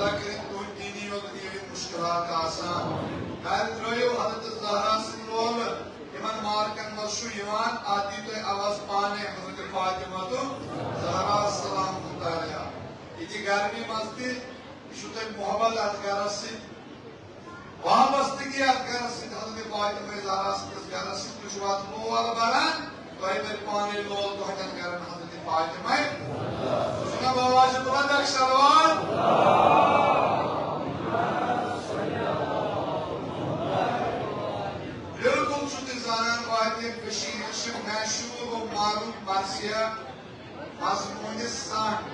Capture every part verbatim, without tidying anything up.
اللہ کٔرِتھ تُہُنٛد دینی و دُنیٲوی مُشکِلات آسان۔ گَرِ ترٛٲیِو حضرت زہرا سٕنٛدۍ لولہٕ۔ یِمَن مارکَن منٛز چھُ یِوان، اَتھ دِیِو تُہۍ آواز پانَے حضرت فاطمہ تہٕ زہرا سلام علیہا۔ یہِ تہِ گرمی منٛز تہِ، یہِ چھُ تۄہہِ محبت اَتھ گَرَس سۭتۍ، وابستگی اَتھ گَرَس سۭتۍ، حضرت فاطمہ زہرا سٕنٛدِس گَرَس سۭتۍ، تُہۍ چھِو اَتھ لول بَران۔ تۄہہِ بَرِ پانَے لول تۄہہِ تَتھ گَرَن حضرت فاطمہ۔ سُہ چھُنہ بابا چھُ تُلان اَکھ صلوات۔ بِلکُل چھُو تُہۍ زانان، واتہِ کٔشیٖرِ چھِ مشہوٗر و معروٗف مرثیہ مضموٗنہِ سانٛگ۔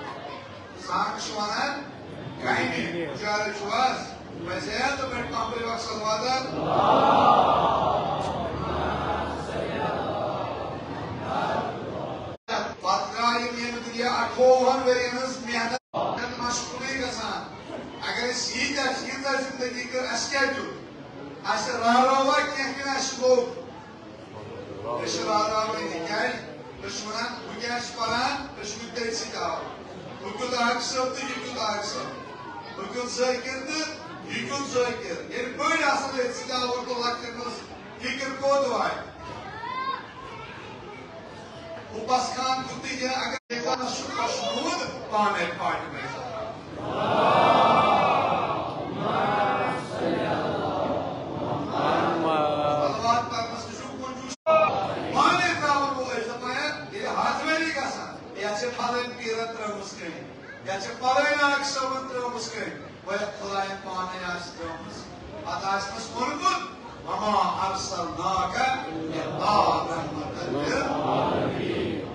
سانٛگ چھِ وَنان کَنہِ۔ مُجارٕ چھُو حظ؟ ویسے ہے تو بیٹھ پانٛپرِ وقت صلوات۔ پتہٕ درٛاے یِم ییٚمہِ دُنیا اَٹھووُہَن ؤرِین ہٕنٛز محنت مشغوٗلٕے گژھان۔ اگر أسۍ ییٖتیٛاہ، ییٖژاہ زندگی کٔر، اَسہِ کیٛاہ دیُت؟ اَسہِ راوراوا کینٛہہ کِنہٕ اَسہِ لوٚگ؟ أسۍ چھِ راوراوٕنۍ تہِ۔ کیٛازِ؟ أسۍ چھِ وَنان، ہُہ کیٛاہ چھِ پَران؟ أسۍ چھِ وٕنہِ تٔتھۍ سۭتۍ آوُر۔ ہُہ کیُتھ آکھ صٲب تہٕ یہِ کیُتھ آکھ صٲب۔ ہُہ کیُتھ ذٲکِر تہٕ یہِ کیُتھ ذٲکِر۔ ییٚلہِ بٔڑۍ آسان أتھۍ سۭتۍ آوُر تہٕ لۄکٹٮ۪ن منٛز فِکر کوٚت واتہِ؟ ہُہ پَسخان کُتُے یہِ اگر انسانَس چھُ خۄشنوٗد پانَے پاٹہِ منٛز۔ صلوات پَرنَس تہِ چھُ کُنجوٗس۔ پانَے ترٛاوَن وول ٲسۍ دَپان، ییٚلہِ ہَتھ ؤری گژھان، یَتھ چھِ پھلٲنۍ پیٖرَن ترٛٲومٕژ کٔنۍ، یَتھ چھِ پھلٲنۍ ناگ صٲبَن ترٛٲومٕژ کٔنۍ، گویا خۄدایَن پانَے آسہِ ترٛٲومٕژ۔ پَتہٕ آسہِ نَس ووٚنمُت، وما ارسلناک الا رحمة للعالمین۔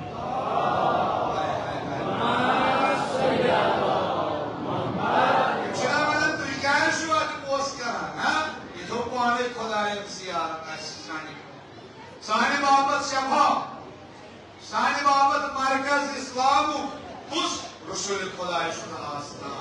یِم چھِنہ وَنان، تُہۍ کیٛازِ چھِو اَتہِ پوٚز کران، ہا؟ یہِ تھوٚو پانَے خۄدایَن زیارت اَسہِ سانہِ، سانہِ باپتھ شفا۔ سانہِ باپتھ مرکز اسلامُک کُس؟ رسول خدایہِ سُنٛد آستان۔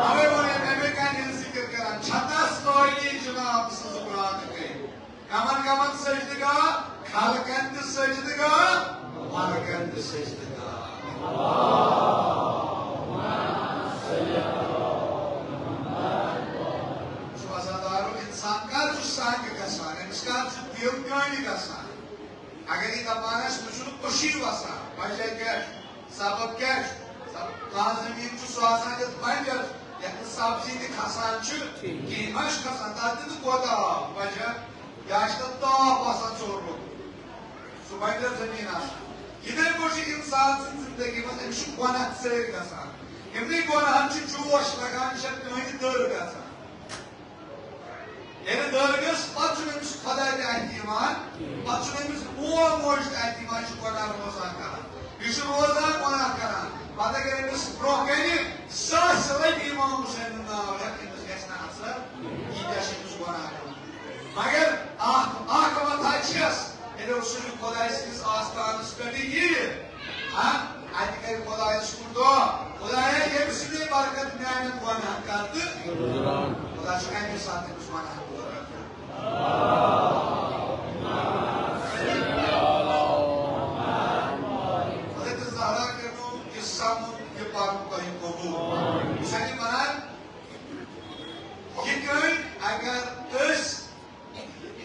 اوے ووٚن أمۍ، اَمے کَنہِ ہٕنٛز ذِکِر کران، چھَتَس لٲگی جناب سٕنٛز برات گٔے۔ کمن کمن سجدٕ گاہ؟ خلقن تہِ سجدٕ گاہ، ملکن تہِ سجدٕ گاہ۔ چھُ عزادارو، انسان کر چھُ سانہِ گژھان؟ أمِس کر چھُ دِل کٲنی گژھان؟ اگر یہِ دپان آسہِ، مےٚ چھُنہٕ خوشی وسان، وجہ کیٛاہ چھُ؟ سبب کیٛاہ چھُ؟ سب-، کانٛہہ زٔمیٖن چھُ سُہ آسان یَتھ بنجر، یَتھ نہٕ سبزی تہِ کھسان چھِ، کِہیٖنۍ ما چھُ کھسان، تَتھ تہِ نہٕ کوتاہ آب، وجہ یہِ آسہِ تَتھ تاپھ آسان ژوٚرمُت، سُہ بنجر زٔمیٖن آسان۔ یِتھَے پٲٹھۍ چھُ اِنسان سٕنٛز زِندگی منٛز، أمِس چھُ گۄناہ ژٔرۍ گژھان، یِمنٕے گۄناہَن چھِ جوش لگان، یہِ چھےٚ کٕہٕنۍ دٔر گژھان۔ ییٚلہِ دٔر گٔژھ، پَتہٕ چھُنہٕ أمِس خۄداے تہِ اَتھِ یِوان، پَتہٕ چھُنہٕ أمِس مول موج تہِ اَتھِ یِوان، یہِ چھُ گۄناہ روزان کران۔ یہِ چھُ روزان گۄناہ کران۔ پَتہٕ اگر أمِس برٛونٛہہ کَنہِ ساسہِ لَٹہِ اِمام حُسینُن ناو ہٮ۪تھ، أمِس گژھِ نہٕ اثر، ییٖتیٛاہ چھِ أمِس گۄناہ گٔمٕتۍ۔ مگر اَکھ، اَکھ وَتھا چھَس، ییٚلہِ رسول خۄداے سٕنٛدِس آستانَس پٮ۪ٹھ یہِ یِیہِ، ہا، اَتہِ کَرِ خۄدایَس کُن دُعا، خۄدایا، ییٚمہِ سۭتۍ برکت میٛانٮ۪ن گۄناہَن کر تہٕ خۄدا چھُ اَمے ساتہٕ أمِس گۄناہ پوٗرٕ کران۔ حضرت زہرا کرنو یہِ سمُن، یہِ پَرُن تۄہہِ قبوٗل۔ یہِ چھا یہِ وَنان، یہِ کٔرۍ اگر أسۍ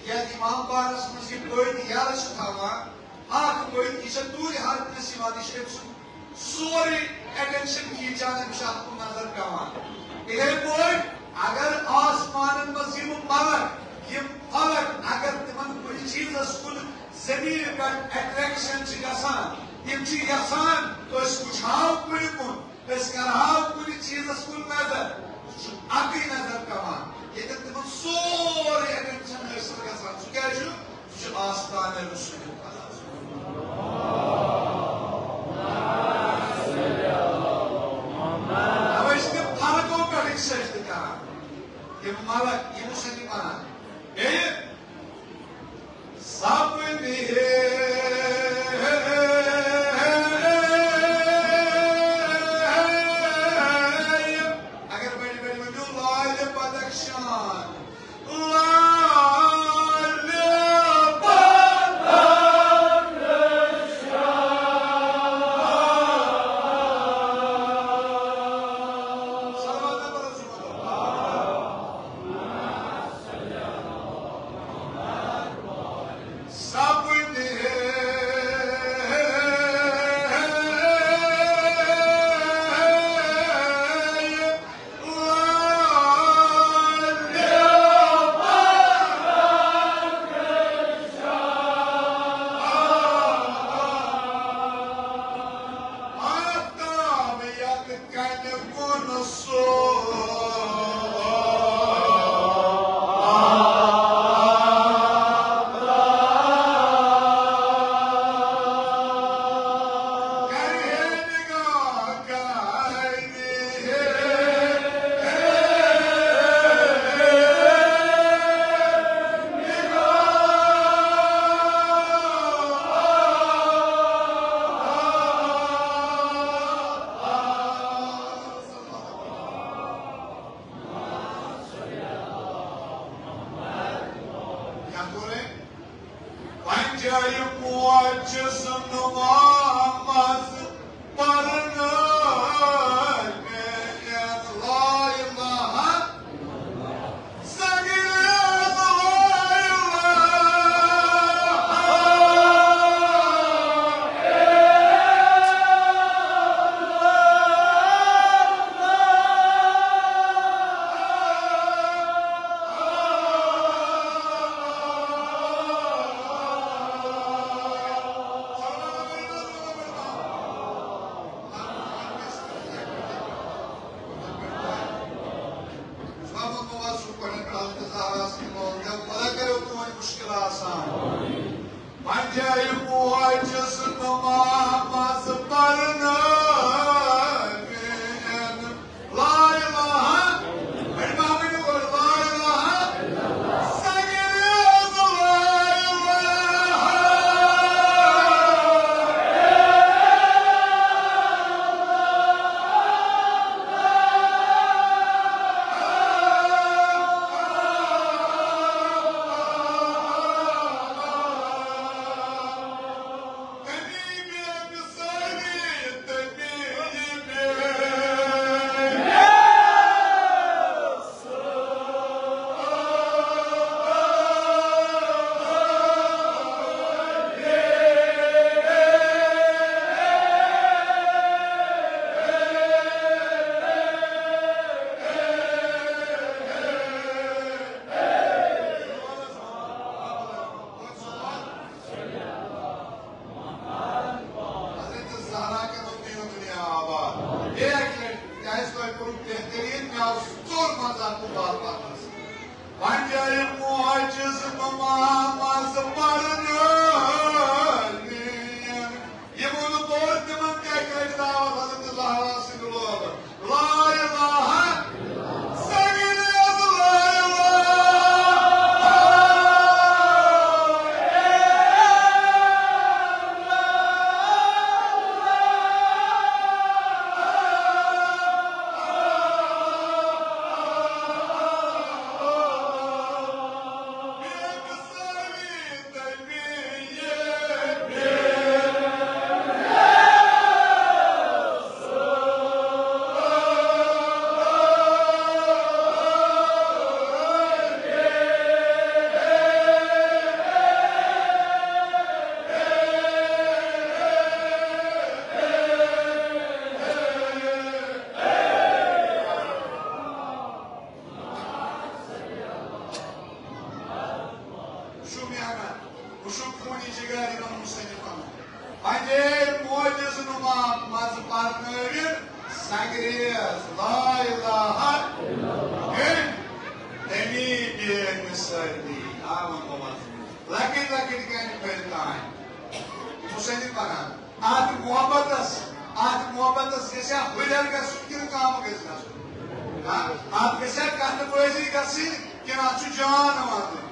یَتھ اِمام بارَس منٛز یہِ پٔتۍ یَلہٕ چھِ تھاوان، اَکھ پٔتۍ، یہِ چھےٚ توٗرۍ ہر کٲنٛسہِ یِوان، یہِ چھِ أمۍ سُنٛد سورُے attention کھیٖنچان، أمِس چھِ اَتھ کُن نظر پٮ۪وان۔ یِتھَے پٲٹھۍ اگر آسمانَن منٛز یِم ملک، یِم فلک، اگر تِمَن کُنہِ چیٖزَس کُن زٔمیٖنہِ پٮ۪ٹھ attraction چھِ گژھان، تِم چھِ یَژھان تہٕ أسۍ وٕچھہاو کُنہِ کُن، أسۍ کرہاو کُنہِ چیٖزس کُن نظر، سُہ چھُ اکٕے نظر پٮ۪وان، ییٚتٮ۪تھ تِمن سورُے attention حٲصِل گژھان۔ سُہ کیٛاہ چھُ؟ سُہ چھُ آستانہِ رسول خدا۔ توے چھِ تِم فلکو پٮ۪ٹھٕے سجدٕ کران، تِم ملک، یِم سجدٕ کران۔ بیٚیہِ سپدِ ہے۔ اگر بڑِ بڑِ ؤنِو، لالِ بدخشان، لالِ بدخشان۔ منٛز اکھ کُبال پرنس۔ وۄنۍ آیہِ معجز نُما منٛز پرنہٕ۔ یِمو نہٕ پوٚر تِمن کیٛاہ کَرِ دعوت حضرت زہرا سٕنٛدِ لوگہٕ؟ لا الہ، سنگریز لا الہ۔ وٕچھِو محنت، وٕچھِو خوٗنی جِگر یِمن مُصنِفن۔ پننہِ معجز نُما منٛز پرنٲوِتھ سنگریز لا الہ الا، تٔمی بے مثٲلی۔ آ، وۄنۍ گوٚو مزٕ۔ لۄکٕٹۍ لۄکٕٹۍ کامہِ کٔرۍ تام۔ مُصنِف ونان، اتھ محبتس، اتھ محبتس گژھِ ہا ہُرٮ۪ر گژھُن کِنہٕ کم گژھِ گژھُن؟ ہاں؟ اتھ گژھِ ہا کتھٕ بٲزی گژھٕنۍ کِنہٕ اتھ چھُ جان ونُن؟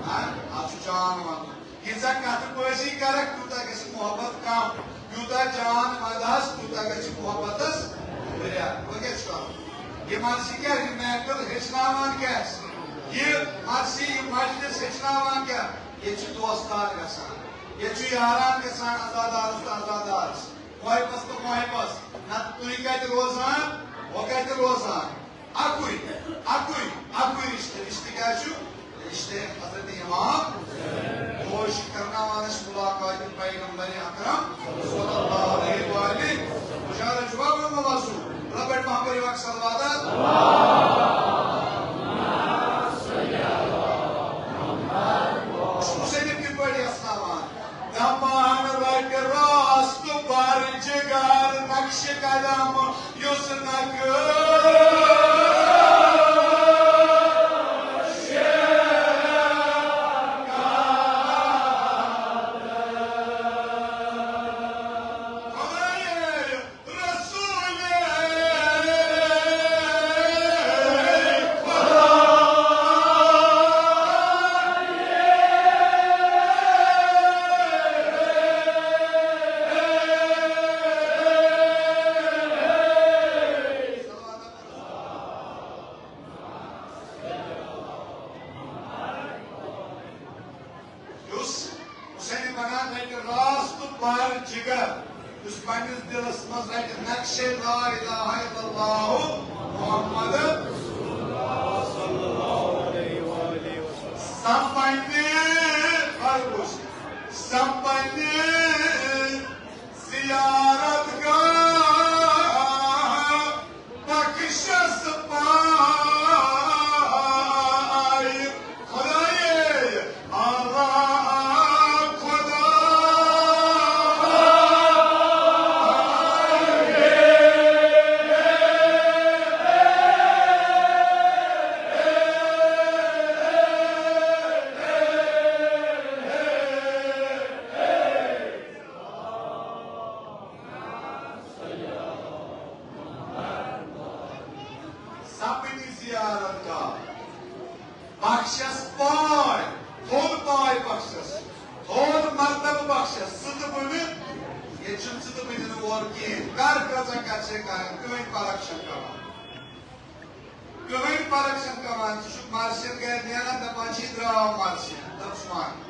ہاں؟ اتھ چھُ جان ونُن۔ ییٖژاہ کتھٕ بٲزی کرکھ، تیوٗتاہ گژھِ محبت کم۔ یوٗتاہ جان ودہس، تیوٗتاہ گژھِ محبتس ہُرٮ۪ر۔ وۄنۍ کیٛاہ چھُ کرُن؟ یہِ مرثی کیٛاہ، یہِ محفل ہیٚچھناوان کیٛاہ آسہِ؟ یہِ مرثی، یہِ مجلس ہیٚچھناوان کیٛاہ؟ ییٚتہِ چھِ دوستان گژھان، ییٚتہِ چھُ یاران گژھان، عزادارس تہٕ عزادارس، محبس تہٕ محبس۔ نتہٕ تُہۍ کتہِ روزان، ہۄ کتہِ روزان؟ اکُے، اکُے، اکُے رشتہٕ۔ رشتہٕ کیٛاہ چھُ؟ رشتہٕ حضرت امام۔ کوٗشِش کرناوان أسۍ ملاقات پیغمبر اکرم صلی اللہ علیہ وآلہ۔ مشاعرہ جواب موضوع۔ رب پہم پر وقت صلوات۔ مُصنِف کِتھ پٲٹھۍ یژھناوان؟ دپان رٹہِ راست بر جگر نقش قدم یُس نقش خدایے رسول خدا۔ یُس حسین بنان رٹہِ راز تہٕ بر جگر، یُس پننِس دِلس منٛز رٹہِ نقشے لا الہ الا اللہ محمد رسول اللہ صلی اللہ علیہ وآلہ وسلم۔ سپنہِ فرقُس، سپنہِ زیارت گاہ بخشس پاے خدایے، آ خدا۔ سپنہِ زیارت گاہ بخشس پاے، تھوٚد پاے بخشس، تھوٚد مرتبہٕ بخشس، ژٕ تہٕ بہٕ نہٕ، ییٚتہِ چھُنہٕ ژٕ تہٕ بہٕ نہٕ اورٕ کِہیٖنۍ۔ کر کۭژاہ کتھ چھے کرٕنۍ، کٕہٕنۍ فرق چھَنہٕ پٮ۪وان۔ کٕہٕنۍ فرق چھَنہٕ پٮ۪وان۔ ژٕ چھُکھ مرشد گرِ نیران، دپان چھِ، "یہِ درٛاو مرشد"، دَپُس وَن۔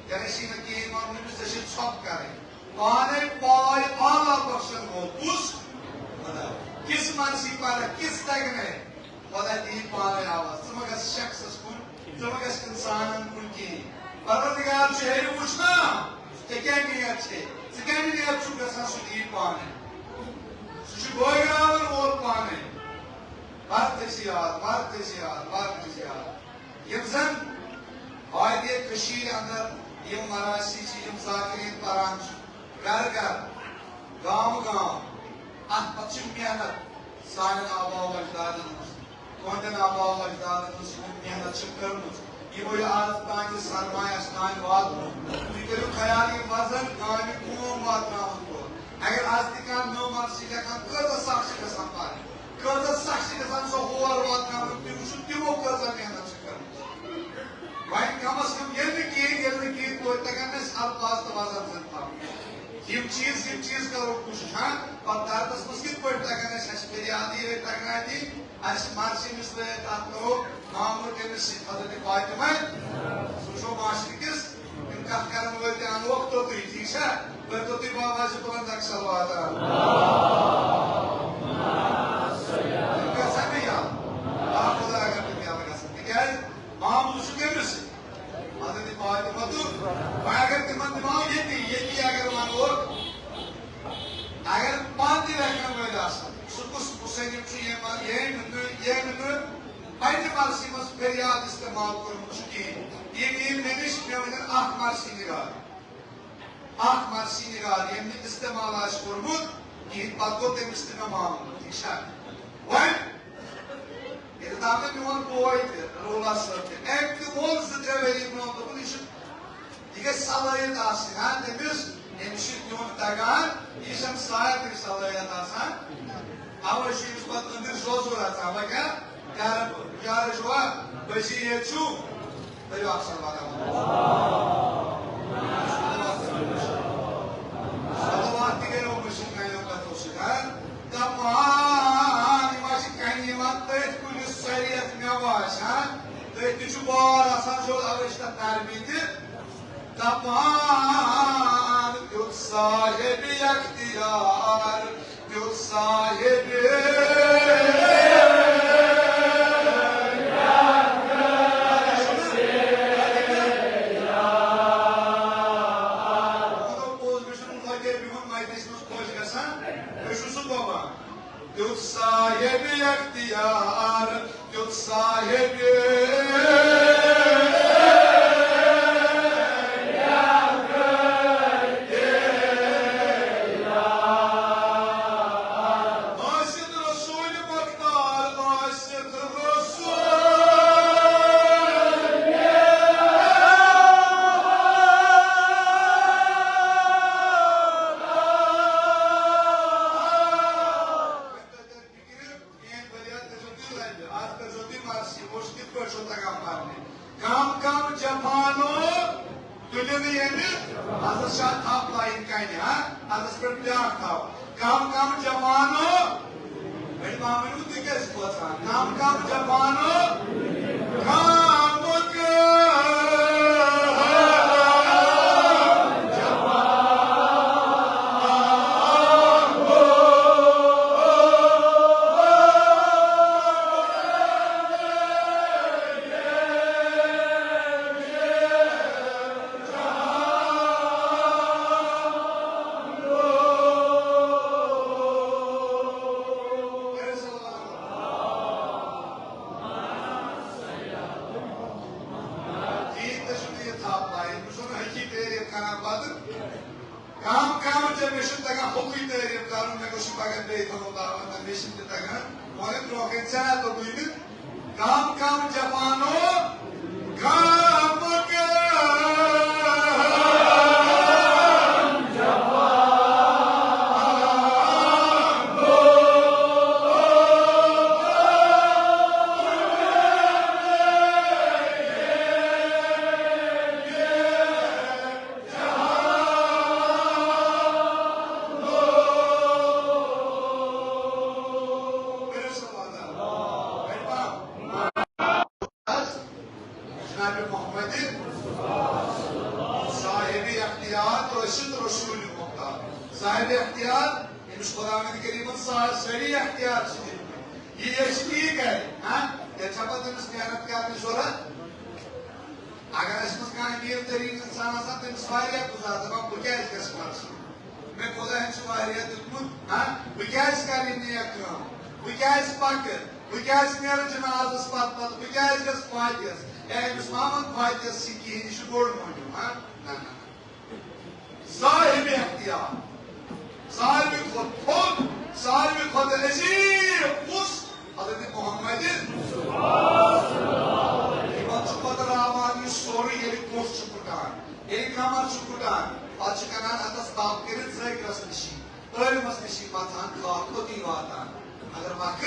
ژےٚ گژھی نہٕ کِہیٖنۍ وَنُن، أمِس ژےٚ چھے ژھۄپہٕ کَرٕنۍ۔ پانے پاے اعلیٰ بخشن وول کُس؟ خدا۔ کِس مرضی پرکھ، کِس تگنے؟ خدا دِیہِ پانے آواز۔ ژٕ مہ گژھ شخصس کُن، ژٕ مہ گژھ اِنسانن کُن کِہیٖنۍ۔ پروردگار چھُ ہیٚرِ وٕچھان، ژےٚ کیٛاہ نیت چھے؟ ژٕ کَمہِ نیت چھُکھ گژھان، سُہ دِیہِ پانے۔ سُہ چھُ بٲگراوَن وول پانے۔ مرتضیات، مرتضیات، مرتضیات۔ یِم زن وادی کٔشیٖرِ اندر یِم مراثی چھِ، یِم ذاکرین پران چھِ، گرٕ گرٕ، گامہٕ گامہٕ، اتھ پتہٕ چھِ محنت سانٮ۪ن آبا و اجدادن ہٕنٛز۔ تُہنٛدٮ۪ن آبا و اجدادن ہٕنٛز یِم محنت چھِ کٔرمٕژ، یِمو یہِ آز تانۍ سرمایہ اَسہِ تانۍ واتنوو۔ تُہۍ کٔرِو خیال، یہِ وزن کامہِ کٲم واتناوُن گوٚو۔ اگر آز تہِ کانٛہہ نٔو مرثی لیکھان، کۭژاہ سخ چھِ گژھان پَرٕنۍ، کۭژاہ سخ چھِ گژھان سۄ ہور واتناوٕنۍ۔ تُہۍ وٕچھِو، تِمو کۭژاہ محنت چھِ کٔرمٕژ۔ وۄنۍ کم از کم ییٚلہِ نہٕ کِہیٖنۍ، ییٚلہِ نہٕ کِہیٖنۍ، توتہِ تَگَن اَسہِ الفاظ تہٕ وزن زَن تھاوٕنۍ۔ یِم چیٖز، یِم چیٖز کَرو کوٗشِش، ہاں، پَتہٕ دَردَس منٛز کِتھ پٲٹھۍ تَگَن اَسہِ، اَسہِ فریاد یہِ تَگناے دِنۍ، اَسہِ مرثی مِصرٲے تَتھ کَرو، مامرٕ تٔمِس سۭتۍ حضرت فاطمہ، سُہ وٕچھو معاشرٕ کِس، یِم کَتھ کَرَن وٲلۍ تہِ اَنوکھ توٚتُے، ٹھیٖک چھا؟ پٔرۍتو تُہۍ بابا زِ بُلند اکھ صلوات اَکھ۔ یِم گژھن نہٕ یَلہٕ۔ آ، خۄدا اگر تِم یَلہٕ گژھن۔ تِکیٛازِ؟ مامرٕ چھُ کٔمِس سۭتۍ؟ حضرت فاطمہ تہٕ وۄنۍ اگر تِمن دِمو ییٚتی، ییٚتی اگر وَنو، اگر پانہٕ تہِ لیکھن وٲلۍ آسن، سُہ کُس مُصنِف چھُ ییٚمہِ، ییٚمہِ نہٕ، ییٚمہِ نہٕ پننہِ مرثی منٛز فریاد استعمال کوٚرمُت چھُ کِہیٖنۍ؟ یِم یِن مےٚ نِش، مےٚ ؤنِن اکھ مرثی نِگار۔ اکھ مرثی نِگار ییٚمۍ نہٕ استعمال آسہِ کوٚرمُت کِہیٖنۍ، پتہٕ گوٚو تٔمِس تہِ مےٚ معاملہٕ، ٹھیٖک چھا؟ وۄنۍ ییٚلہِ تام مےٚ میون بوے تہِ، رولا صٲب تہِ، أمۍ تہِ ووٚن زٕ ترٛےٚ ؤری برونٛہہ، دوٚپُن، یہِ چھُ، یہِ گژھِ صلٲحیت آسٕنۍ، ہا، تٔمِس، أمِس چھُ دیُن تگان، یہِ چھَنہٕ سارنٕے صلٲحیت آسان۔ اَوَے چھُ أمِس پتہٕ أنٛدٕرۍ زوزُر اژان، وۄنۍ کیٛاہ؟ یارٕ، یارٕ چھُوا؟ بٔچی ییٚتہِ چھُ۔ کٔرِو اکھ صلوات احمد۔ صلوات تہِ گٔیو مٔشِتھ میٛانیو کَتھو سۭتۍ، ہا؟ دَپان، یِم حظ چھِ کَنہِ یِوان تٔتھۍ کُلِس سٲری یَتھ مٮ۪وٕ آسہِ، ہا؟ تٔتھۍ تہِ چھُ بار آسان سیوٚد، اَوَے چھِ تَتھ نرمی تہِ۔ دَپان، دیُت صاحب اختیار، دیُت صاحب۔ پوٚز، مےٚ چھُنہٕ لۄکٹہِ بِہُن مجلسہِ منٛز خۄش گژھان، مےٚ چھُ سُہ گۄبان۔ دیُت صاحب اختیار، دیُت صاحب۔ عاشق رسول مختار، عاشق رسول۔ فکرِ، میٲنۍ فریاد کٔرۍزیو تُہۍ ربہِ، اَتھ کٔرۍزیو تُہۍ مرثی، وٕچھ کِتھ پٲٹھۍ چھو تگان پرنہِ۔ کم کم جفانو تُلِو نہٕ ییٚمہِ، اَتھَس چھِ اَتھ تھپھ لاین کَنہِ، ہا؟ اَتھَس پٮ۪ٹھ بیٛاکھ تھپھ۔ کم کم جفانو، وۄنۍ ما ؤنِو تُہۍ کیٛازِ کھوژان؟ کم کم جفانو، کم کم۔ ٹھیٖک تہِ چھُ، یہِ تھپھ لاین، بہٕ چھُس نہٕ حقیٖقی تعریٖف کران پتہٕ۔ کم کم ژےٚ، مےٚ چھُنہٕ تگان ہوٚکُے تعریٖف کرُن، مےٚ گوٚژھ یہِ پگاہ بیٚیہِ تھاوُن دعوت، مےٚ چھُنہٕ تہِ تگان۔ مگر برونٛہہ کَنہِ ژےٚ ہا دوٚپُے نہٕ، کم کم جفانو، کم کم۔ جناب محمد صاحب اختیار، رشید رسول مختار۔ صاحب اختیار، أمِس خداوند کریمن سا-، سٲری اختیار چھِ دِتمٕتۍ۔ یہِ یہِ چھِ تی کرِ، ہاں؟ ییٚتہِ چھا پتہٕ أمِس محنت کرنٕچ ضروٗرت؟ اگر اَسہِ منٛز کانٛہہ أمیٖر تریٖن اِنسان آسان، تٔمِس واریاہ گُزار دَپان، بہٕ کیٛازِ گژھٕ پَرسُن؟ مےٚ خۄدایَن چھُ واریاہ دیُتمُت، ہا؟ بہٕ کیٛازِ کَرٕ یہِ نیک کٲم؟ بہٕ کیٛازِ پَکہٕ؟ بہٕ کیٛازِ نیرٕ جنازَس پَتہٕ پَتہٕ؟ بہٕ کیٛازِ گژھٕ فاتحَس؟ اے، أمِس ما وَن فاتحَس سۭتۍ کِہیٖنۍ، یہِ چھُ بوٚڑ مۄنڈیُن، ہا؟ نہ، نہ، نہ۔ صاحب اختیار، ساروی کھۄتہٕ تھوٚد، ساروی کھۄتہٕ عظیٖم کُس؟ حضرت محمد۔ یِمن چھُ پتہٕ راوان یہِ سورُے، ییٚلہِ کوٚش چھُ پھُٹان، ییٚلہِ کمر چھُ پھُٹان، پتہٕ چھِ کران اتس دب کٔرِتھ زٲگرس نِشی، عٲلمس نِشی متھان، خاک اوٚتُے واتان۔ مگر وقت،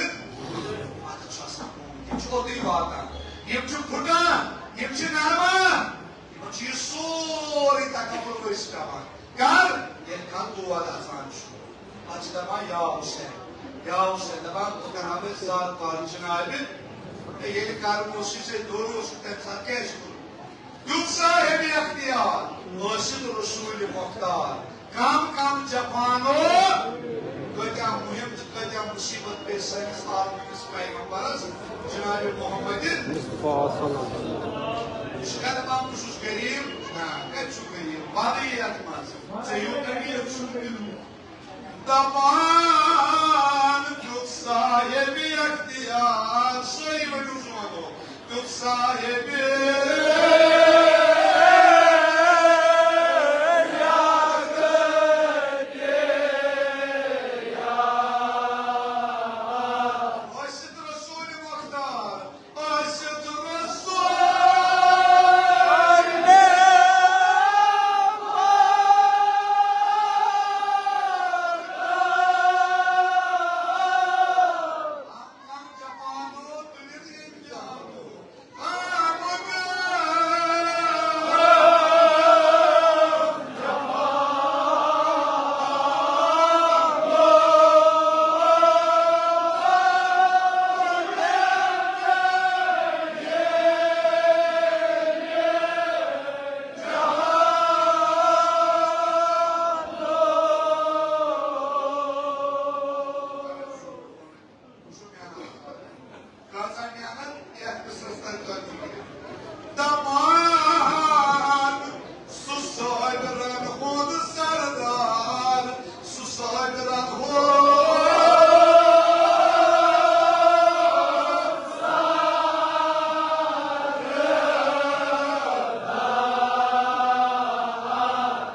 وقت چھُ آسان قوم، یِم چھِ اوٚتُے واتان، یِم چھِ پھُٹان، یِم چھِ نرمان، یِمن چھُ یہِ سورُے تکبر ؤسۍ پٮ۪وان۔ کر؟ ییٚلہِ کانٛہہ دود اژان چھُ، پتہٕ چھِ دپان، "یا حسین، یا حسین"، دپان، "بہٕ کرٕ ہا وۄنۍ زارٕ پار جنابِ۔" تہٕ ییٚلہِ کرُن اوسُے ژےٚ، دوٚر اوسُکھ، تمہِ ساتہٕ کیٛازِ کوٚرُکھ؟ تیُتھ صاحب اختیار، قٲصد رسول مختار۔ کم کم جفانو، کۭتیاہ مُہِم تہٕ کۭتیاہ مُصیبت پیٚیہِ سٲنِس عالمگیرس پیغمبرس جناب محمد مصطفیٰ صلی اللہ علیہ وسلم۔ یہِ چھُ کتھ دپان، بہٕ چھُس غریب؟ نہ، کتہِ چھُ غریب؟ ونٕے یتھ منٛز، ژےٚ ہیوٗ امیر چھُنہٕ مِلمُت۔ دپان چھُکھ صاحب اختیار، سٲری ؤنِو سون دۄہ۔ تیُتھ صاحب اختیار۔ ٲسِتھ رسول مختار، ٲسِتھ رسول کۭژاہ محنت یتھ مصرس تل کٔر۔ دپان، سُہ صٲبرن ہُنٛد سردار، سُہ صٲبرن ہُنٛد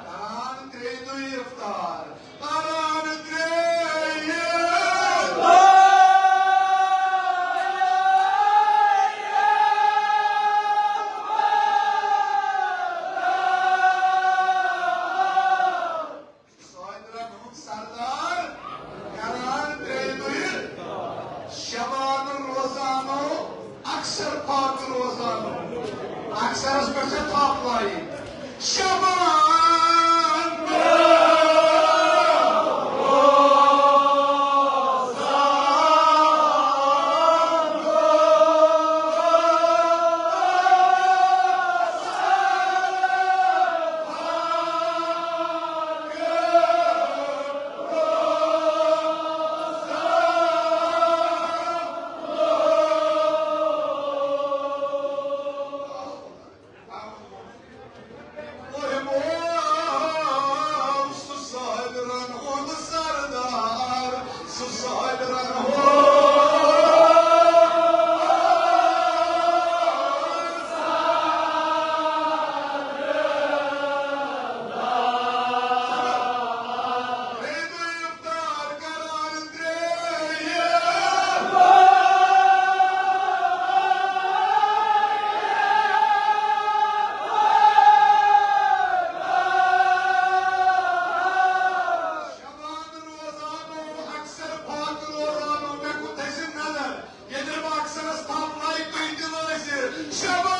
کران ترٛیٚیہِ دۄہہِ افطار۔ سردار کران ترٛیٚیہِ دۄہہِ شبان روزانو، اکثر پاک روزانو، اکثرس پٮ۪ٹھ چھےٚ تھپھ لایِن۔ شبان۔ شبان روزانو، اکثر پاک روزانو، مےٚ کوٚت ٲسِو نظر؟ ییٚلہِ بہٕ اکثرس تھپھ لایہِ، تُہۍ تہِ لٲسِو۔ شبان۔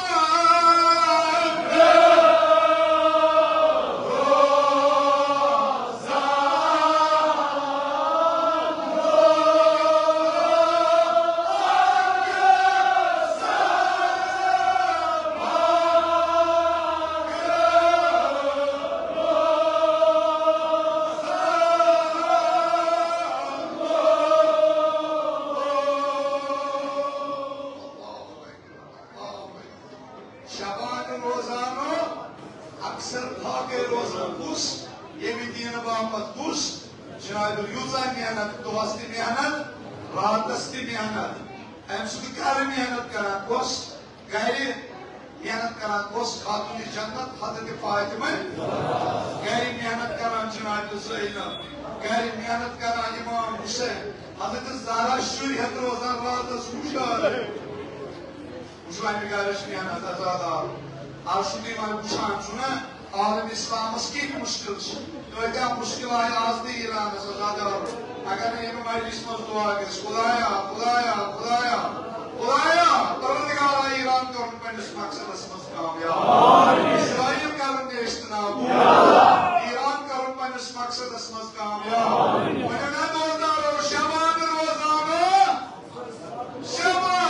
شبان روزانو، اکثر پاکے روزان کُس، ییٚمہِ دینہٕ باپتھ کُس، جناب، ییٖژاہ محنت، دۄہس تہِ محنت، راتس تہِ محنت، امہِ سۭتۍ گرِ محنت کران کُس، گرِ محنت کران کُس، خاتون جنت حضرت فاطمہ، گرِ محنت کران جناب زینب، گرِ محنت کران امام حسین، حضرت زہرا شُرۍ ہٮ۪تھ روزان راتس ہُشار۔ وٕچھِو اَمہِ گرٕچ محنت، عزادار۔ آز چھُو تُہۍ وۄنۍ وٕچھان، چھُو نہ عالم اسلامس کِتھ مُشکِل چھِ۔ کۭتیٛاہ مُشکِل آیہِ آز تہِ ایرانس، عزادار۔ اگر نہٕ ییٚمہِ مجلس منٛز دُعا گژھِ، خدایا، خدایا، خدایا، خدایا، پروردگارا، ایران کرُن پننِس مقصدس منٛز کامیاب۔ اسرائیل کرُن نیست نابود۔ ایران کرُن پننِس مقصدس منٛز کامیاب۔ وۄنۍ نہ دوستارو، شبان روزانہ، شبان۔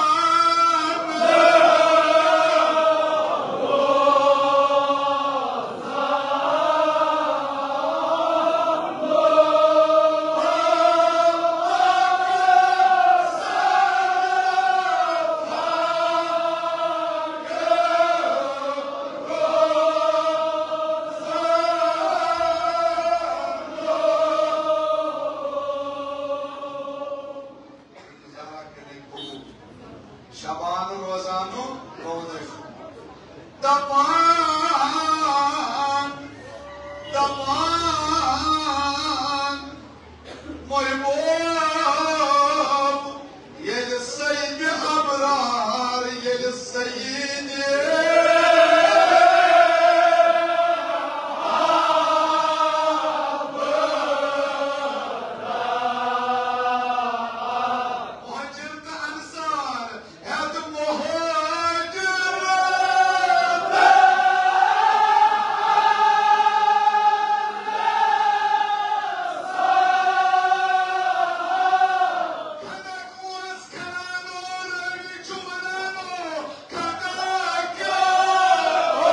شبان روزانو روزش۔ دپان، دپان، محبوب، ییٚلہِ سید ابرار، ییٚلہِ سید مہاجر تہٕ انصار ہٮ۪تھ مہاجر۔ خندق اوس کھنان، راوی چھُ ونان، خندق کیٛاہ اوس؟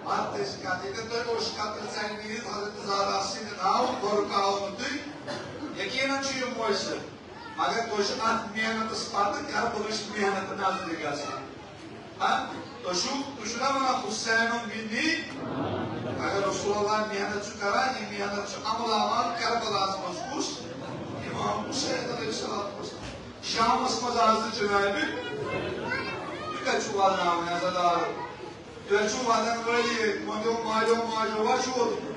پتہٕ ٲسۍ کتھ، ییٚتٮ۪ن تۄہہِ اوس قتل ژَلہِ نِیِتھ حضرت زہرا سٕنٛدِ ناوٕ، گۄڈٕ آو نہٕ تُہۍ۔ یقیناً چھُ یہِ مؤثر، مگر تُہۍ چھِ اتھ محنتس پتہٕ کربلٕچ محنت نظرِ گژھان۔ ہاں، تُہۍ چھِو، تُہۍ چھِو نا ونان حسین منی؟ اگر رسول اللہ محنت چھُ کران، یہِ محنت چھُ عملاوان کربلاہس منٛز کُس؟ امام حسین علیہ الصلوۃ والسلام۔ شامس منٛز آز تہِ جنابِ، تُہۍ کتہِ چھِو واتناوان عزادارو؟ تُہۍ چھِو وَدَن وٲلی، مۄنٛڈیو مالیو ماجو وا چھُ ووتمُت؟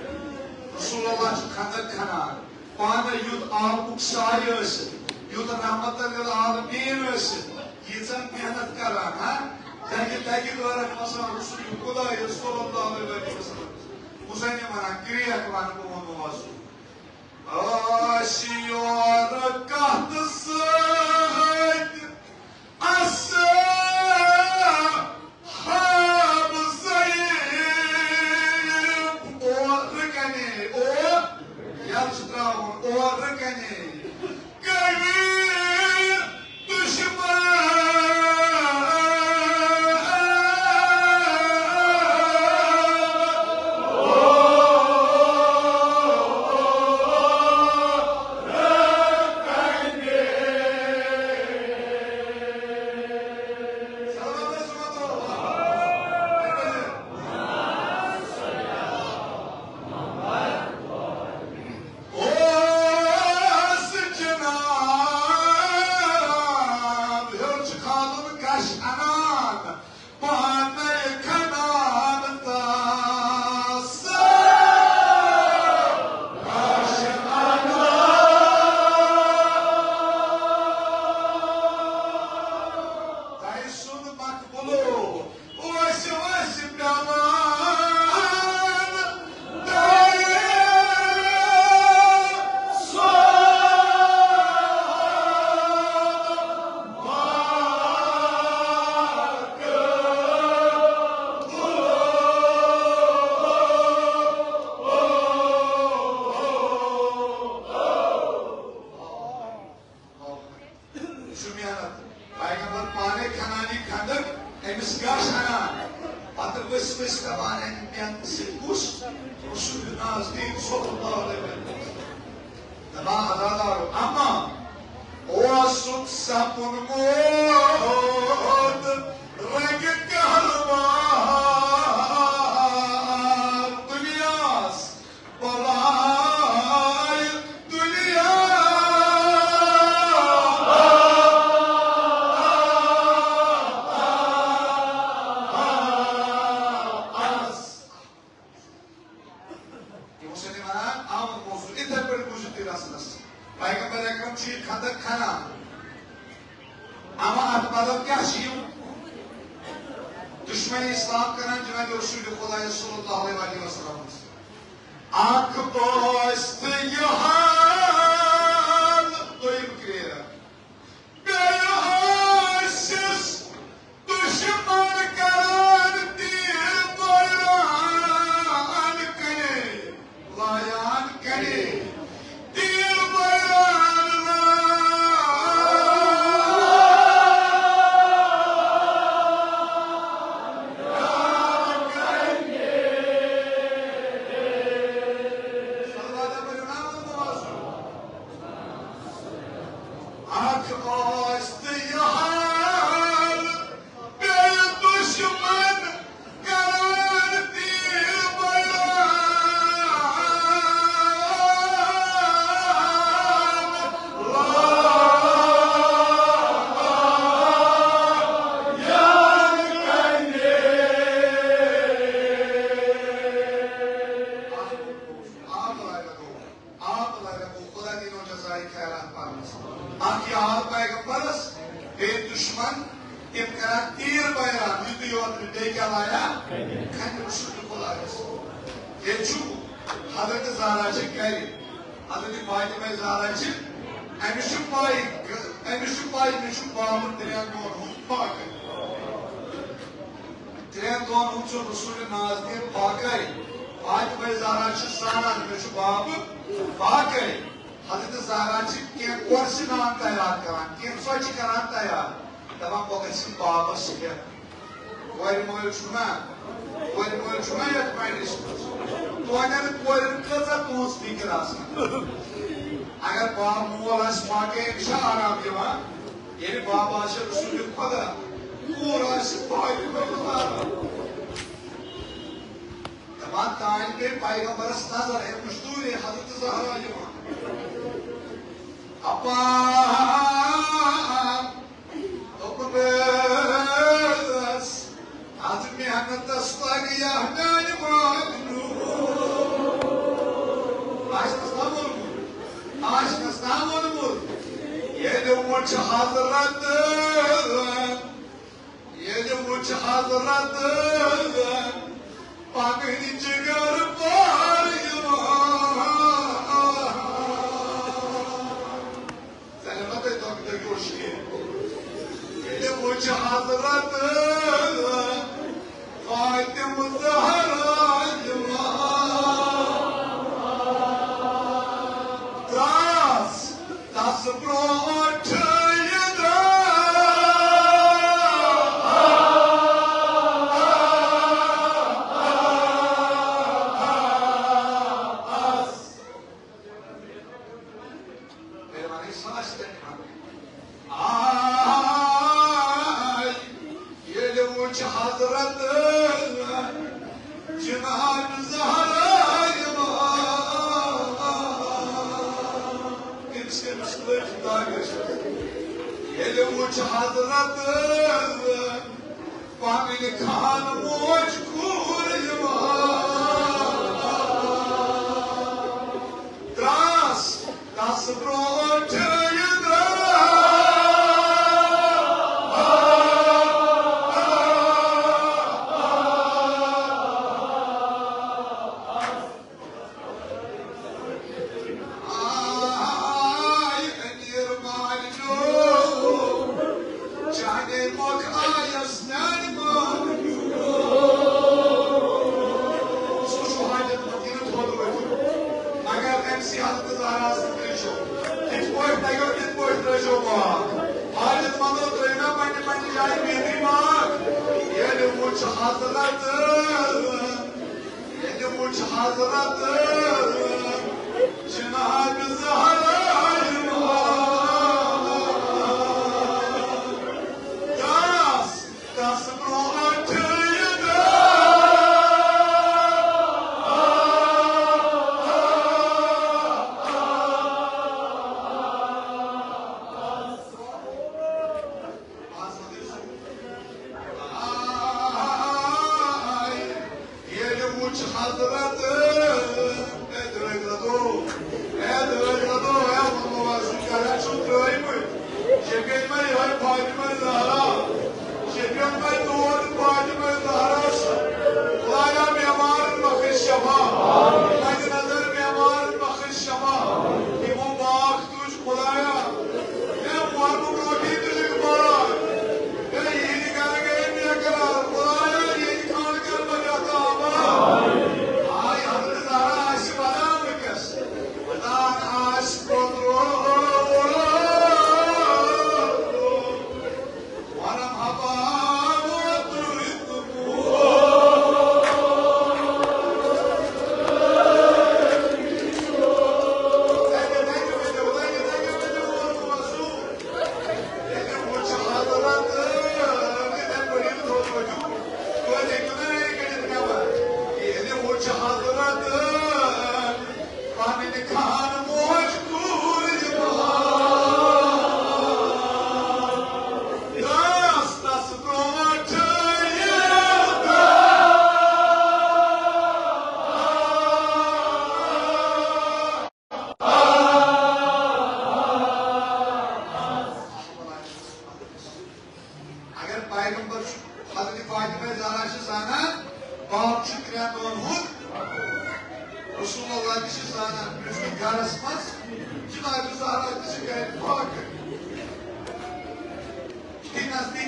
رسول اللہ چھُ خندق کھنان، پانہٕ یُتھ آبُک سایہِ ٲسِتھ، یُتھ رحمت للعالمین ٲسِتھ، ییٖژاہ محنت کران، ہا؟ دَگہِ دَگہِ غٲرَن وَسان رسول خدایَس صلی اللہ علیہ وسلم۔ حسینہِ وَنان، کرٛیکھ وَنہٕ بہٕ ووٚنمو وَسُن۔ آسہِ یورٕ کتھ سۭتۍ اصحاب زعیب اورٕ کنے، او، یلہٕ چھُ ترٛاوُن اورٕ کنے۔ کٔمۍ دُشمن۔ اوس جناب، ہیوٚر چھُ کھالُن کَش اَنان، پانَے کھنان تَس۔ کَش اَنان۔ تۄہہِ سُنٛد مقبولو۔ اوس وس پیوان دایہِ سوال۔ یہِ چھُ محنت۔ پیغمبر پانے کھنان یہِ کھنٛدک، أمِس گاش اَنان۔ پتہٕ ؤسۍ ؤسۍ دَپان اَمہِ محنتہٕ سۭتۍ کُس؟ رسول نازنیٖن صلی اللہ علیہ وسلم۔ دَپان عزادارو، اما اوس سُہ سپُن موت رنگہِ کہربا دنیاہس بلایہِ دنیا۔ یِمو سۭتۍ وَنان آمُت موضوع، یِتھَے پٲٹھۍ بوٗزِو تُہۍ رَسلَس۔ پیغمبر اکرم چھُ یہِ خندق کھنان۔ اما اَتھ بدل کیٛاہ چھِ یِم دُشمنی اسلام کران جناب رسول خدایَس صلی اللہ علیہ وسلم؟ اکھ ٲس تہٕ یہِ حال دوٚیِم کرٛیک۔ بیٚیہِ ٲسِس دُشمن کران تیٖر باران کنے، لایان کنے، تیٖر باران لایان۔ صلوات پٔرِو نا، اکھ ٲس تہٕ یہِ حال، بیٚیہِ دُشمن کران تیٖر باران۔ آپ لگا گوٚو، آپ لگا گوٚو، خدا دِنو جزایہِ خیرات پانس۔ اکھ یہِ حال پیغمبرس، بیٚیہِ دُشمن، تِم کران تیٖر باران، یُتُے یوت نہٕ، بیٚیہِ کیٛاہ لایان؟ کھنہِ رسول خدایس۔ ییٚتہِ چھُ حضرت زہرا چھِ گرِ، حضرت فاطمہ زہرا چھِ، أمِس چھُ پاے، أمِس چھُ پاے، مےٚ چھُ بابہٕ ترٛٮ۪ن دۄہن ہُنٛد فاقہٕ۔ ترٛٮ۪ن دۄہن ہُنٛد چھُ رسول نازنیٖن فاقے۔ فاطمہ زہرا چھِ زانان، مےٚ چھُ بابہٕ فاقے۔ حضرت زہرا چھِ کینٛہہ کورسہِ نان تیار کران، کینٛہہ ژۄچہِ کران تیار، دپان، بہٕ گژھٕ بابس ہٮ۪تھ۔ کورِ مٲلۍ چھُنا، کورِ مٲلۍ چھُنا یتھ پننِس منٛز؟ تُہنٛدٮ۪ن کورٮ۪ن کۭژاہ تُہنٛز فکر آسان؟ اگر باب مول آسہِ فاقے، أمِس چھا آرام یِوان؟ ییٚلہِ بابا چھِ رسول خدا، کوٗر آسہِ فاطمہ زہرا۔ دپان تانۍ پیٚیہِ پیغمبرس نظر، أمۍ وٕچھ دوٗرے حضرت زہرا یِوان۔ اپا دوٚپُن، اتھ محنتس لگہِ یا میانہِ ماجہِ نوٗر۔ آسہِ نس نا ووٚنمُت، آسہِ نس نا ووٚنمُت، ییٚلہِ وُچھ حضرت، ییٚلہِ وُچھ حضرت پنٕنۍ جگر پار یِوان۔ ژےٚ نہٕ ما تۄہہِ دۄنکھٕ دٔگۍ اوس کینٛہہ؟ ییٚلہِ وُچھ حضرت فاطمہ زہرا یِوان۔ دراس تس برونٛٹھ یہِ دراس۔ مہربانی سان آسہِ تیٚلہِ کھنٛڈ۔ آے، ییٚلہِ وُچھ حضرت جناب زہرا یِوان، تٔمِس، تٔمِس لٔج دگ۔ ییٚلہِ وُچھ حضرت پنٕنۍ خان موج کوٗر یِوان۔ دراس تس برونٛٹھ یہِ دراس۔ آے أمیٖر مالِنو، چانہِ مۄکھ آیس میانہِ مالِنو۔ سُہ چھُ حاجت مند، یہِ نہٕ تھوٚد ؤتھِو۔ مگر أمۍ سٕے حضرت زہراہس تہِ ترٛٲوزیو۔ یِتھ پٲٹھۍ تَگیو، تِتھ پٲٹھۍ ترٛٲوزیو ماکھ۔ حاجت مندو ترٛٲوۍ مےٚ پننہِ پننہِ جایہِ بِہتٕے ماکھ۔ ییٚلہِ وُچھ حضرت، ییٚلہِ وُچھ حضرت جناب زہرا یِوان۔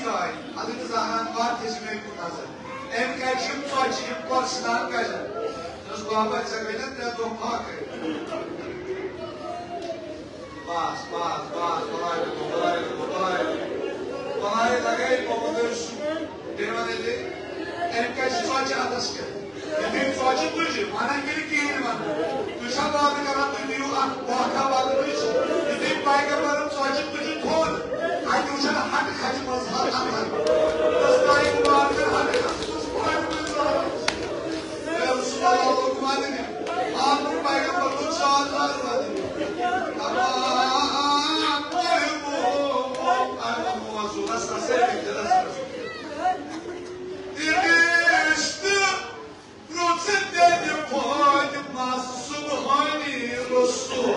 آے۔ حضرت زہرا وات تھٲوِو مےٚ کُن نظر۔ أمۍ کَتہِ چھِ یِم ژۄچہِ، یِم پرسنل کَتہِ؟ دوٚپُس، بابا، ژےٚ گٔے نا ترٛےٚ دۄہ فاقے۔ بس، بس، بس، بلاے لگو، بلاے لگو، بلاے لگو۔ بلاے لگے، بہٕ وَنہٕ سُہ۔ بیٚیہِ وَنَے تہِ، أمۍ کَتہِ چھِ ژۄچہِ اَتھَس کٮ۪تھ؟ یِتھُے ژۄچہِ تُجہِ، وَنان کِنہٕ کِہیٖنۍ وَنان؟ تُہۍ چھا وعدٕ کران، تُہۍ دِیِو اَتھ پاکھا وَتہٕ نِش؟ یِتھُے پیغمبرن ژۄچہِ تُجہِ تھوٚد، اَتہِ وٕچھان ہَٹہٕ کھَجہِ منٛز ہَتھ اَندر۔ دَستایہِ مُبارکَن ہَٹہٕ کھَجہِ منٛز پھۄلہِ منٛز زہرا۔ اے رسول اللہ، لوگ وَننہِ، آمُت پیغمبر دوٚپ، زال زال وَننہِ۔ اَما، اَما، اَما، اَما، اَما، رَس، رَس، رَس، رَس۔ تٔمِس تہٕ پرٛژھ تیٚلہِ فاطمہ صُبحٲنی رسول۔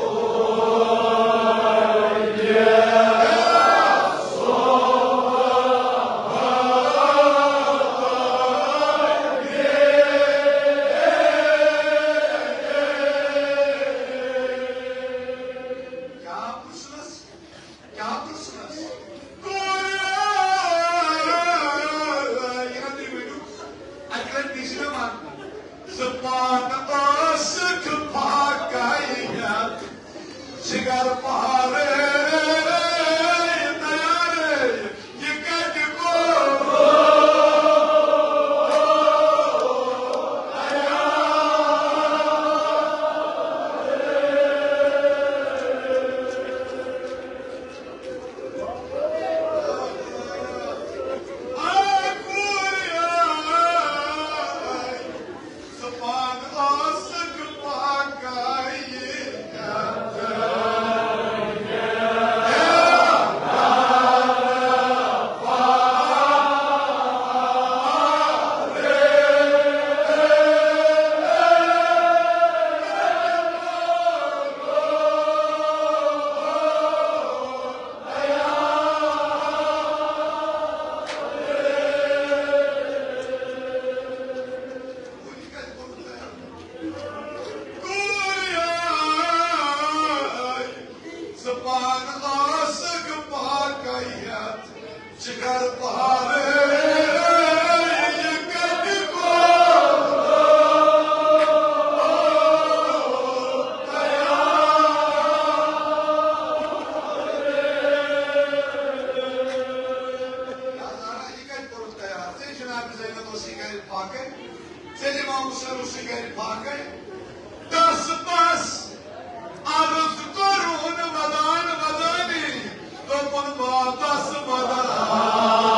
کیٛاہ پرٛژھنَس؟ کیٛاہ پرٛژھنَس؟ کوٗرِ، یہِ نہ تُہۍ ؤنِو، اَکہِ لَٹہِ دِژ مےٚ وَننہٕ، زٕ پانہٕ ٲسٕکھ پھاکَے ہٮ۪تھ، جِگر پَہرے تیارے، یہِ کَتہِ گوٚو؟ زبان آسک پاکیت، جگر پہارے، یہ کتہِ گوٚو تیار؟ یا زہرا، یہِ کتہِ کوٚرُتھ تیار؟ ژےٚ جناب زینب اوس یہِ گرِ پاکٕے، ژےٚ امام حسین اوس یہِ گرِ پاکٕے۔ دس بس عرض کوٚرُن ودان ودانی، دوٚپُن واپس ودان۔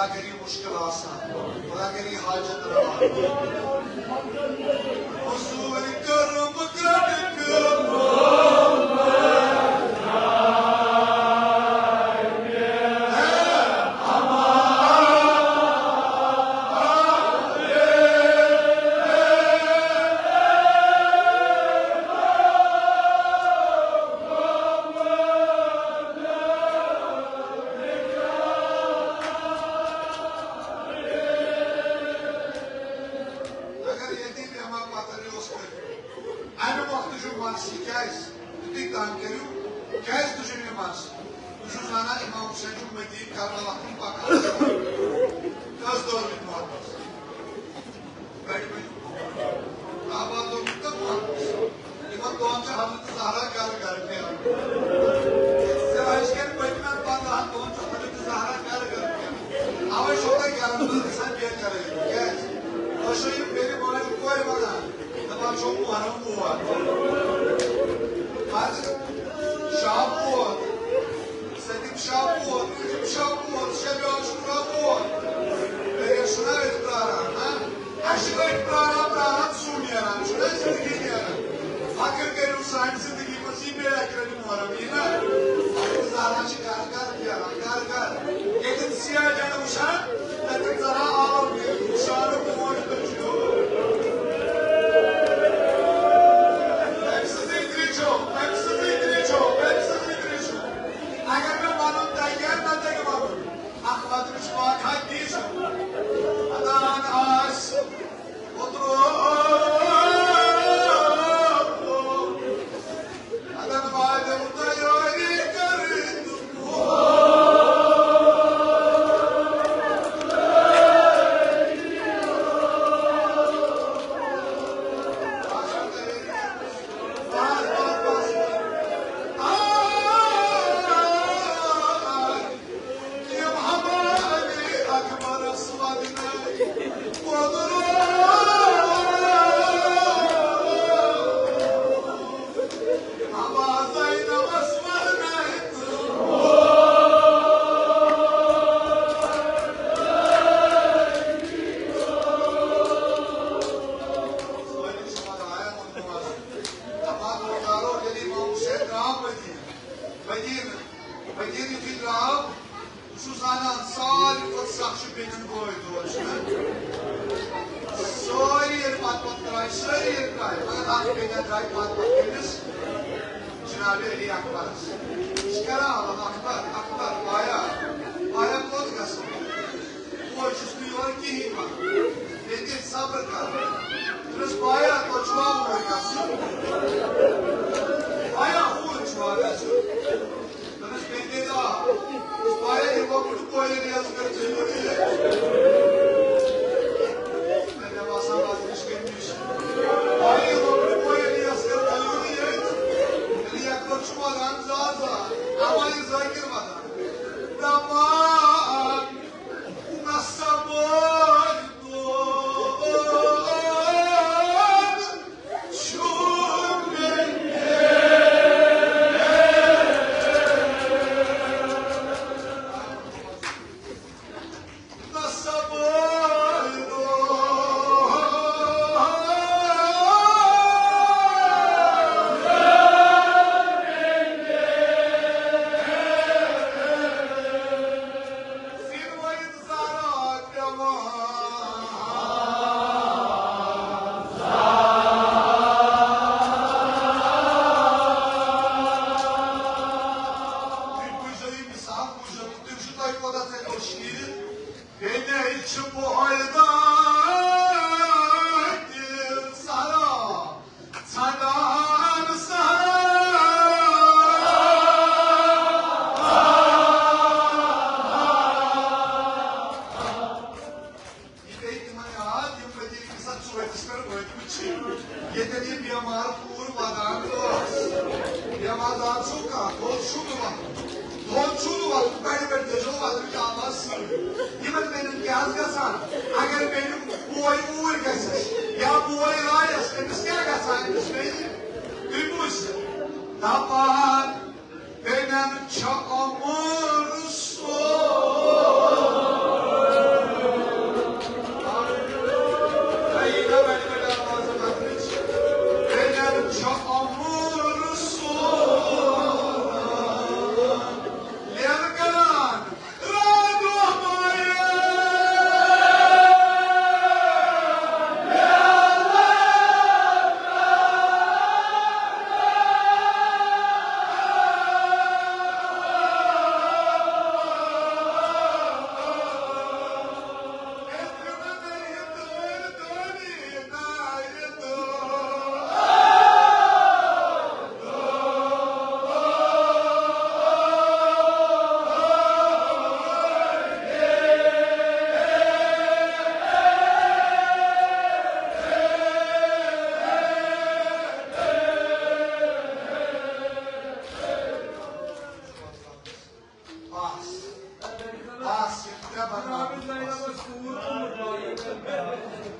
کری مشکل آسان، خدا کری حاجت روا۔ حضور کرم کر۔ اگر ییٚتی بیٚہمہٕ ہا پتھر، یہِ اوس کٔرِتھ۔ اَمہِ وقتہٕ چھُ مَس، یہِ کیٛازِ؟ یُتُے تنگ کٔرِو، کیٛازِ تُجِو یہِ مَس؟ تُہۍ چھِو زانان، امام حسین چھُ مدیٖنہٕ کربلا کُن پکان۔ کٔژ دۄہ روٗدۍ محرمس؟ بٔڑۍ بٔڑۍ۔ آباد لوٚگمُت تہٕ محرمس۔ یِمن دۄہن چھِ حضرت زہرا گرٕ گرٕ پھیران۔ سراج کٮ۪ن پٔتمٮ۪ن پنٛدہن دۄہن چھِ حضرت زہرا گرٕ گرٕ پھیران۔ اوے چھو تۄہہِ گرن منٛز گژھان بے قرٲری۔ کیٛازِ؟ تۄہہِ چھو یِم بیٚنہِ ماجہِ کورِ ونان، دپان چھو محرم ووت۔ پتہٕ شب ووت۔ صدیق شاہ ووت، عظیم شاہ ووت، شبِ عاشورہ ووت۔ تیٚلہِ چھُنہ أسۍ پراران، ہاں؟ اَسہِ چھِ أتھۍ پراران، پراران سُہ نیران، چھُنہ زندگی نیران۔ فخر کٔرِو سانہِ زندگی منٛز، یہِ بیٚیہِ اَکہِ لَٹہِ محرم یی نہ۔ فخر زالان چھِ گرٕ گرٕ پھیران، گرٕ گرٕ۔ ییٚتٮ۪ن سیاہ جنڈٕ وٕچھان، تَتٮ۪ن ژَلان آو، وٕچھان برونٛٹھ کُن چھُ۔ أمۍ سٕنٛزٕے ترٛیٚچھو، أمۍ سٕنٛزٕے ترٛیٚچھو، أمۍ سٕنٛزٕے ترٛیٚچھو۔ اگر مےٚ ونُن تگہِ ہا، نہ تگہِ ونُن۔ اکھ وتھ وٕچھ واقعہ کِژھ۔ ادان آسہِ اوترٕ۔ ادان والٮ۪و تیٲری کٔرٕتھ۔ مدیٖنہٕ، مدیٖنہٕ یُتھُے درٛاو، بہٕ چھُس زانان، ساروی کھۄتہٕ سخ چھُ بیٚنٮ۪ن بٲے دود، چھُنہ؟ سٲری ییٚلہِ پتہٕ پتہٕ درٛاے، سٲری ییٚلہِ درٛاے، مگر اکھ بیٚنہِ درٛاے پتہٕ پتہٕ کٔمِس؟ جناب علی اکبرس۔ یہِ چھِ کران، "اللہ اکبر، اکبر، بایا، بایا کوٚت گژھو؟" بہٕ چھُس نہٕ یورٕ کِہیٖنۍ وَنان۔ مےٚ گژھِ صبر کَرُن۔ دوٚپمَس، "بایا، تۄہہِ چھُوا اوٗرۍ گژھُن؟ بایا، اوٗرۍ چھُوا گژھُن؟" دوٚپمَس، "مےٚ کیٛازِ آو؟" دوٚپمَس، "بایا، یہِ لۄکُٹ کورِ ریز کٔر ژےٚ یوٗرۍ یہِ۔" مےٚ باسان، وَتھ نِش کٔمۍ نِش۔ "بایا، یہِ لۄکُٹ کورِ ریز کٔر ژےٚ یوٗرۍ یہِ۔" ییٚلہِ یَکبَر چھُ وَدان زا زا، اَما یہِ ذٲکِر وَدان۔ دَپان، نسا بوزنو چھُ مےٚ۔ نسا بوزنو۔ تُہۍ بوٗزِو یہِ مثال، بوٗزِو، تُہۍ وٕچھِو تۄہہِ کوتاہ ژَلہِ اوس شیٖرِتھ۔ بیٚنہِ چھِ پوہَر دانہِ سَرا۔ ژھانڈان سہارا۔ یہِ پیٚیہِ تِمن یاد، یِم مدیٖنہٕ کِس اَتھ ژوٗرِس پٮ۪ٹھ وٲتمٕتۍ چھِ، ییٚتٮ۪ن یہِ بیمار کوٗر ودان ٲس۔ بیمار دار چھُو کانٛہہ، تھوٚد چھُو نہٕ وَتھُن۔ تھوٚد چھُو نہٕ وَتھُن، بَڑِ بَڑِ دٔجو وَتھُن چھِ آواز سۭتۍ۔ یِمَن بیٚنٮ۪ن کیٛاہ آسہِ گژھان؟ اگر بیٚنہِ بوے اوٗرۍ گژھٮ۪س یا بوے رایَس، أمِس کیٛاہ گژھان أمِس بیٚنہِ؟ تُہۍ بوٗزِو۔ دَپان بیٚنٮ۪ن چھِ عمر سورُے۔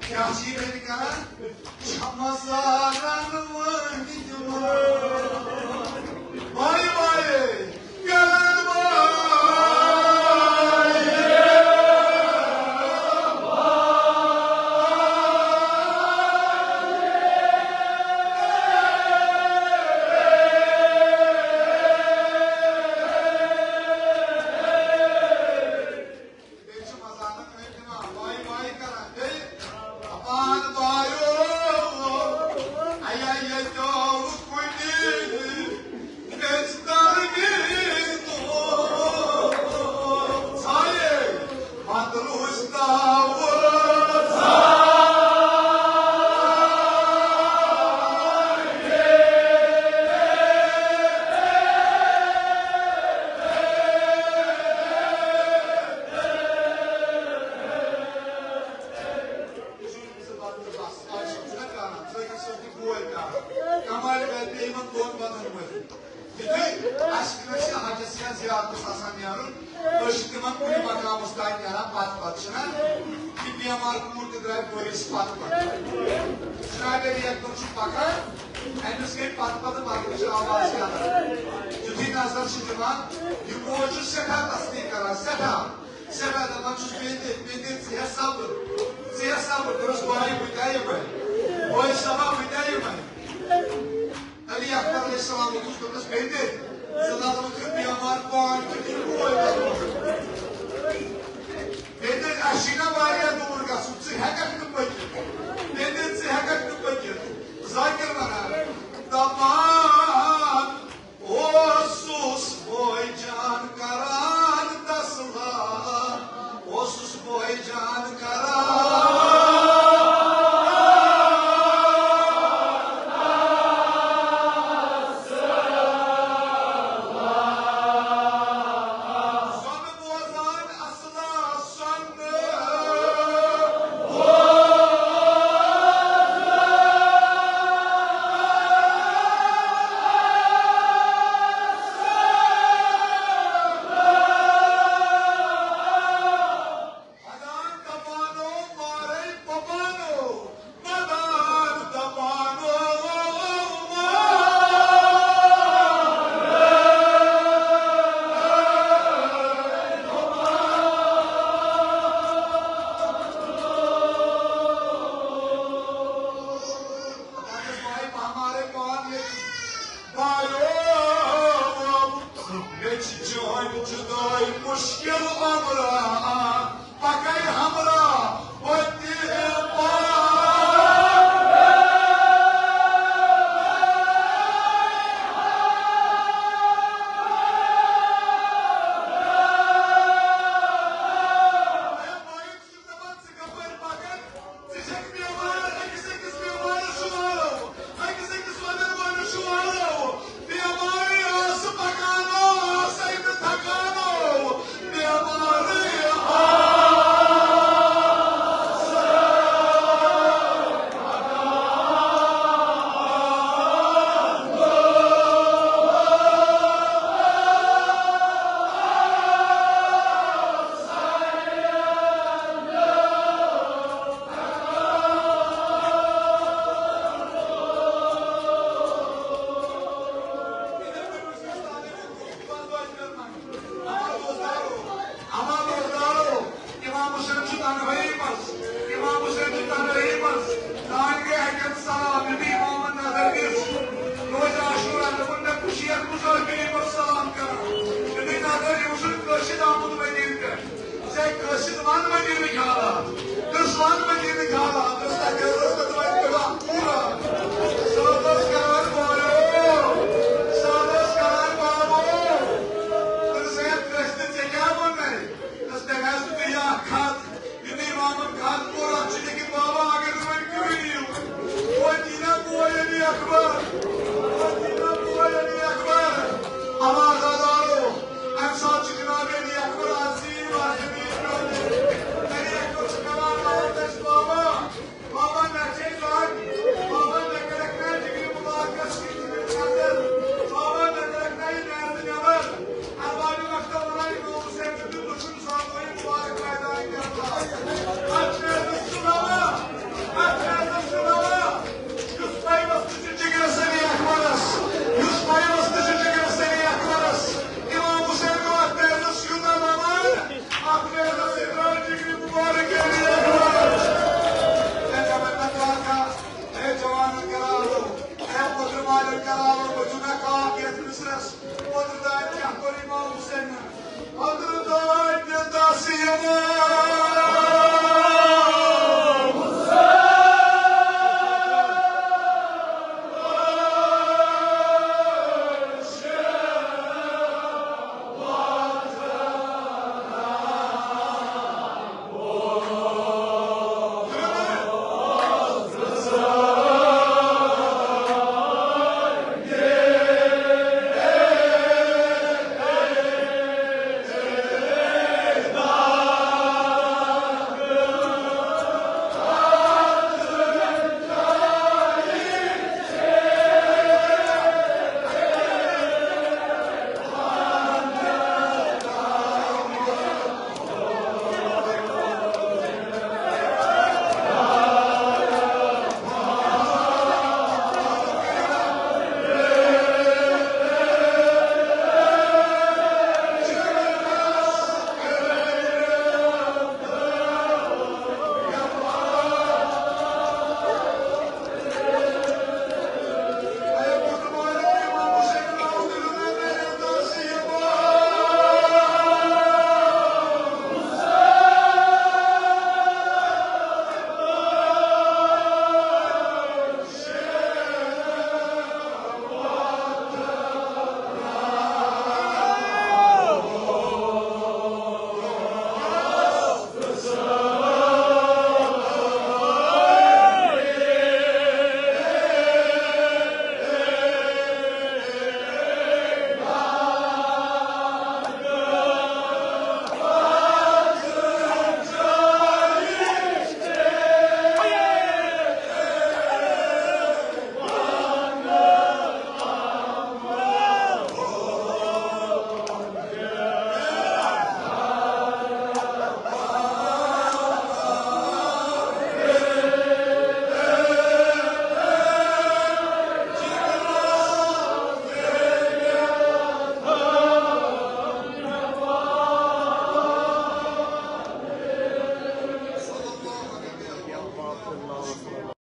کیٛاہ چھِ یہِ تیٚلہِ کران؟ چھمس لاگان وٲنٛگۍ تِمن۔ وایہِ وایہِ کران وایہِ۔ بیٚیہِ چھِ مزاقن أنٛدۍ دِوان، وای وای کران۔ بیٚیہِ دپان، بایو، ایا ییٚتیو کُنہِ بیٚژِ درگی نوٗر ژھایے، پتہٕ روٗزۍ داوٕ ژھایے۔ کمال گژھِ بیٚیہِ یِمن دۄن بندن منٛز۔ یُتھُے اَسہِ کٲنٛسہِ حجس یا زیارتس آسان نیرُن، أسۍ چھِ تِمن کُنہِ مقامس تام نیران پتہٕ پتہٕ، چھِنا؟ یہِ بیمار کوٗر تہِ درٛاے ؤرِیس پتہٕ پتہٕ۔ جناب علی اکبر چھُ پکان، أمِس گٔے پتہٕ پتہٕ پکنٕچ آواز یلہٕ۔ یُتھُے نظر چھِ دِوان، یہِ کوچ چھُ سٮ۪ٹھاہ تصدیق کران، سٮ۪ٹھاہ۔ سٮ۪ٹھاہ دپان چھُس، بیٚنہِ، بیٚنہِ، ژٕ ہےٚ صبر، ژٕ ہےٚ صبر۔ دوٚپمَس، بھائی، بہٕ تہِ یِمَے۔ بھائی صٲبا، بہٕ تہِ یِمَے۔ علی اکبر علیہ السلام اوس، دوٚپنَس، بیٚنہِ، ژٕ نہ وٕچھُکھ بیمار پانہٕ تہِ، تہِ بوے وَنُن۔ بیٚنہِ، اَسہِ چھِنہ واریاہ دوٗر گژھُن، ژٕ ہٮ۪کَکھ نہٕ پٔکِتھ۔ بیٚنہِ، ژٕ ہٮ۪کَکھ نہٕ پٔکِتھ۔ ذاکر وَنان، دَپان اوسُس بوے جان کران تسلا، اوسُس بوے جان کران۔ سۄنہٕ بوزان اصلا سۄنہٕ۔ ودان دپانو مارے پپانو، ودان دپانو مارے۔ دپانس بھائی پہمارے پان یہ بھائیو، مےٚ چھِ چٲنۍ جُدٲے مُشکِل امرا، پکے ہمرا ہوتہِ پان۔ ژٕ چھکھ بیمار، أکِس أکِس بیمارس چھُ والو، أکِس أکِس ودن وٲلِس چھُ والو۔ بیمارٕے آسہٕ پکانو، آسے نہٕ تھکانو۔ بیمارٕے آسہٕ۔ اما بردارو، امام حسین چھُ تنہٲیی منٛز، امام حسین چھُ تنہٲیی منٛز۔ دانہِ گٔے اَتٮ۪ن سلام، یُتھُے امامن نظر دِژ، روزِ عاشورہ، دوٚپُن، مےٚ کُس یتھ مُسافِری پٮ۪ٹھ سلام کران؟ یُتھُے نظر یہِ وُچھُن، قٲصد آمُت مدیٖنہٕ پٮ۪ٹھ۔ ژےٚ قٲصد وَن مدیٖنہٕ